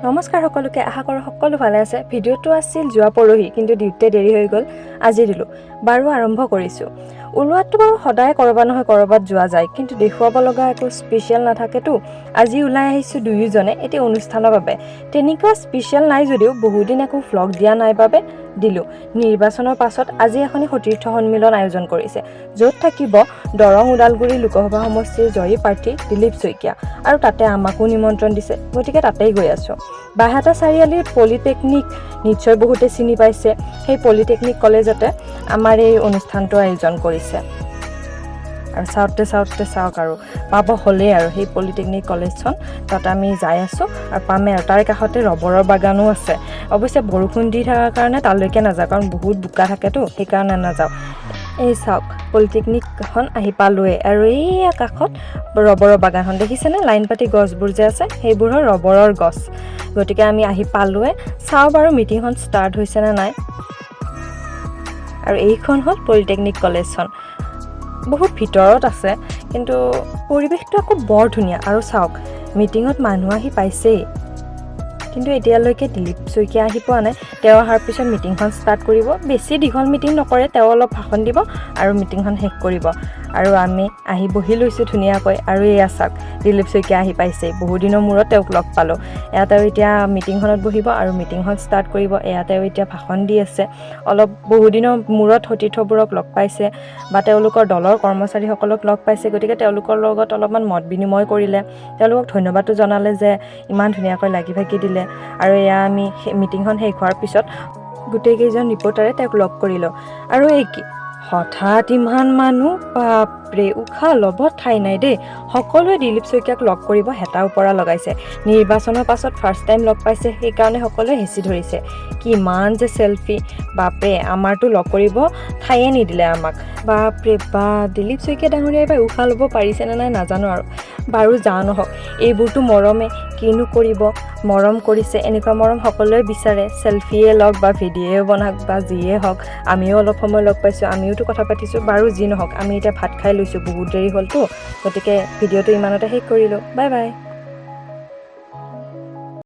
নমস্কাৰ সকলোকে, আশা কৰোঁ সকলো ভালে আছে। ভিডিঅ'টো আছিল যোৱা পৰহি, কিন্তু দিওঁতে দেৰি হৈ গ'ল, আজি দিলোঁ। বাৰু, আৰম্ভ কৰিছোঁ। ওলোৱাটো বাৰু সদায় ক'ৰবাত নহয় ক'ৰবাত যোৱা যায়, কিন্তু দেখুৱাব লগা একো স্পেচিয়েল নাথাকেতো। আজি ওলাই আহিছোঁ দুয়োজনে এতিয়া অনুষ্ঠানৰ বাবে। তেনেকুৱা স্পেচিয়েল নাই যদিও বহুদিন একো ভ্লগ দিয়া নাই বাবে দিলোঁ। নিৰ্বাচনৰ পাছত আজি এখনি সতীৰ্থ সন্মিলন আয়োজন কৰিছে, য'ত থাকিব দৰং ওদালগুৰি লোকসভা সমষ্টিৰ জয়ী প্ৰাৰ্থী দিলীপ শইকীয়া আৰু তাতে আমাকো নিমন্ত্ৰণ দিছে। গতিকে তাতেই গৈ আছোঁ। বাইহাটা চাৰিআলিৰ পলিটেকনিক নিশ্চয় বহুতে চিনি পাইছে। সেই পলিটেকনিক কলেজতে আমাৰ এই অনুষ্ঠানটো আয়োজন কৰিছে। আৰু চাওঁতে চাওঁতে চাওক আৰু পাব হ'লেই আৰু সেই পলিটেকনিক কলেজখন। তাত আমি যাই আছোঁ আৰু পামেই আৰু। তাৰ কাষতে ৰবৰৰ বাগানো আছে। অৱশ্যে বৰষুণ দি থকাৰ কাৰণে তালৈকে নাযাওঁ, কাৰণ বহুত বোকা থাকেতো, সেইকাৰণে নাযাওঁ। এই চাওক, পলিটেকনিকখন আহি পালোৱেই আৰু এইয়া কাষত ৰবৰৰ বাগানখন দেখিছেনে? লাইন পাতি গছবোৰ যে আছে, সেইবোৰ হ'ল ৰবৰৰ গছ। গতিকে আমি আহি পালোৱে। চাওঁ বাৰু মিটিংখন ষ্টাৰ্ট হৈছেনে নাই। আৰু এইখন হ'ল পলিটেকনিক কলেজখন। বহুত ভিতৰত আছে, কিন্তু পৰিৱেশটো আকৌ বৰ ধুনীয়া। আৰু চাওক, মিটিঙত মানুহ আহি পাইছেই, কিন্তু এতিয়ালৈকে দিলীপ শইকীয়া আহি পোৱা নাই। তেওঁ অহাৰ পিছত মিটিংখন ষ্টাৰ্ট কৰিব। বেছি দীঘল মিটিং নকৰে, তেওঁ অলপ ভাষণ দিব আৰু মিটিংখন শেষ কৰিব। আৰু আমি আহি বহি লৈছোঁ ধুনীয়াকৈ। আৰু এয়া চাওক, দিলীপ শইকীয়া আহি পাইছে। বহুদিনৰ মূৰত তেওঁক লগ পালোঁ। এয়া তেওঁ এতিয়া মিটিংখনত বহিব আৰু মিটিংখন ষ্টাৰ্ট কৰিব। এয়া তেওঁ এতিয়া ভাষণ দি আছে। অলপ বহুদিনৰ মূৰত সতীৰ্থবোৰক লগ পাইছে বা তেওঁলোকৰ দলৰ কৰ্মচাৰীসকলক লগ পাইছে, গতিকে তেওঁলোকৰ লগত অলপমান মত বিনিময় কৰিলে। তেওঁলোকক ধন্যবাদো জনালে যে ইমান ধুনীয়াকৈ লাগি ভাগি দিলে। আৰু এয়া আমি মিটিংখন শেষ হোৱাৰ পিছত গোটেইকেইজন ৰিপৰ্টাৰে তেওঁক লগ কৰিলোঁ। আৰু এই কি, হঠাৎ ইমান মানুহ, বাপৰে, উশাহ ল'ব ঠাই নাই দেই। সকলোৱে দিলীপ শইকীয়াক লগ কৰিব হেতা ওপৰা লগাইছে। নিৰ্বাচনৰ পাছত ফাৰ্ষ্ট টাইম লগ পাইছে, সেইকাৰণে সকলোৱে হেঁচি ধৰিছে। কিমান যে চেলফি, বাপৰে! আমাৰতো লগ কৰিব ঠায়ে নিদিলে আমাক। বাপৰে বাপ, দিলীপ শইকীয়া ডাঙৰীয়াই এইবাৰ উশাহ ল'ব পাৰিছেনে নাই নাজানো আৰু। বাৰু, যা নহওক, এইবোৰতো মৰমে, কিনো কৰিব, মৰম কৰিছে। এনেকুৱা মৰম সকলোৱে বিচাৰে। চেলফিয়ে লওক বা ভিডিঅ'য়ে বনাওক বা যিয়ে হওক, আমিও অলপ সময় লগ পাইছোঁ, আমিওতো কথা পাতিছোঁ। বাৰু, যি নহওক, আমি এতিয়া ভাত খাই লৈছোঁ, বহুত দেৰি হ'লতো। গতিকে ভিডিঅ'টো ইমানতে শেষ কৰিলোঁ। Bye bye.